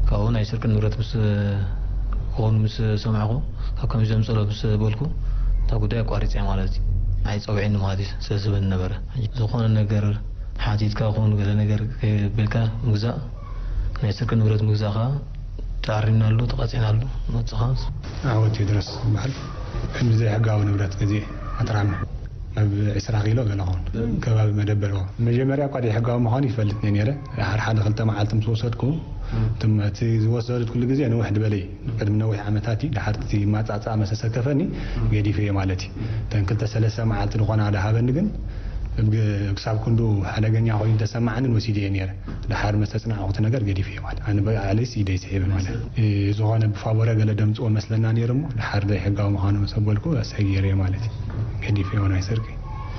ካብኡ ናይ ስርቂ ንብረት ምስ ክኾኑ ምስ ሰማዕኩ፣ ካብ ከምዚ ዘምጸሎ ምስ በልኩ፣ እታ ጉዳይ ኣቋሪጸ ማለት እዩ። ኣይጸውዕኒ ማለት እዩ ስለ ዝብለኒ ነበረ። ዝኾነ ነገር ሓቲትካ ክኾኑ ገለ ነገር ከይብልካ ምግዛእ፣ ናይ ስርቂ ንብረት ምግዛእ ኸዓ ተኣሪምናሉ፣ ተቐጺዕናሉ፣ ንወጽኻ። ዓወት ቴድሮስ ዝበሃል። ከምዚ ዘይሕጋዊ ንብረት ገዚኤ ኣትራመ። ኣብ ዕስራ ኪሎ ገለ ኸውን ከባቢ መደበርዎ። መጀመርያ እኳ ዘይሕጋዊ ምዃኑ ይፈልጥ ነይረ። ድሓር ሓደ ክልተ መዓልቲ ምስ ወሰድኩ፣ እቶም እቲ ዝወሰዱት ኩሉ ግዜ ንውሕ ዝበለ እዩ። ቅድሚ ነዊሕ ዓመታት እዩ። ድሓር እቲ ማጻጻ መሰሰከፈኒ ገዲፈዮ ማለት እዩ። እተን ክልተ ሰለስተ መዓልቲ ዝኾና ዝሃበኒ ግን ብ-፣ ክሳብ ክንዱ ሓደገኛ ኮይኑ ተሰማዓንን ወሲደዮ ነይረ። ድሓር መስተጽናዕኩ እቲ ነገር ገዲፈዮ ማለት። ኣነ ብባዕለይስ ኢደይ ስሒበ ማለት። እ፣ ዝኾነ ብፋቦረ ገለ ደምጽኦ መስለና ነይሩ እሞ ድሓር ዘይሕጋዊ ምዃኑ ምስ ኣበልኩ ኣሰጊረዮ ማለት እዩ። ገዲፈዮ ናይ ስርቂ።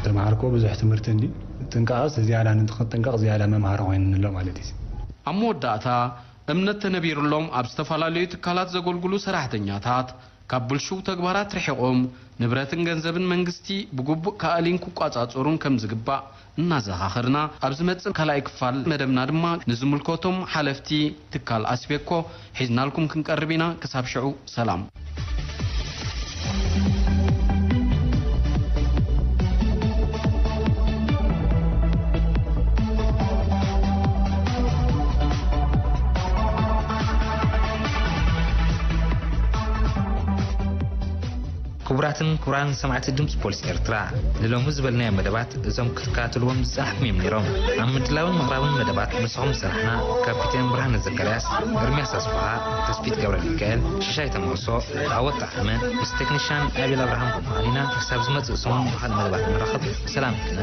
ተማሃርኩዎ ብዙሕ ትምህርቲ እንዲ ጥንቃቐስ ዝያዳ ንክንጥንቀቕ ዝያዳ መምሃሪ ኮይኑኒ ኣሎ ማለት እዩ። ኣብ መወዳእታ፣ እምነት ተነቢሩሎም ኣብ ዝተፈላለዩ ትካላት ዘገልግሉ ሰራሕተኛታት ካብ ብልሹው ተግባራት ርሒቖም ንብረትን ገንዘብን መንግስቲ ብግቡእ ክኣልይን ክቋጻጸሩን ከም ዝግባእ እናዘኻኸርና፣ ኣብ ዝመጽእ ካልኣይ ክፋል መደብና ድማ ንዝምልከቶም ሓለፍቲ ትካል ኣስቤኮ ሒዝናልኩም ክንቀርብ ኢና። ክሳብ ሽዑ ሰላም። ክቡራትን ክቡራን ሰማዕቲ ድምፂ ፖሊስ ኤርትራ፣ ንሎሚ ዝበልናዮ መደባት እዞም ክትከታተልዎም ዝጸናሕኩም እዮም ነይሮም። ኣብ ምድላውን ምቕራብን መደባት ምሳኹም ዝጸናሕና ካፒቴን ብርሃነ ዘካርያስ፣ ኤርምያስ ኣስፍሃ፣ ተስፊት ገብረ ሚካኤል፣ ሽሻይ ተመልሶ፣ ዓወት ጠዓመ፣ ምስ ቴክኒሻን ኣቤል ኣብርሃም ብምዃን ኢና። ክሳብ ዝመጽእ ሰሙን ብኻልእ መደባት ንራኸብ። ሰላም ይግነ።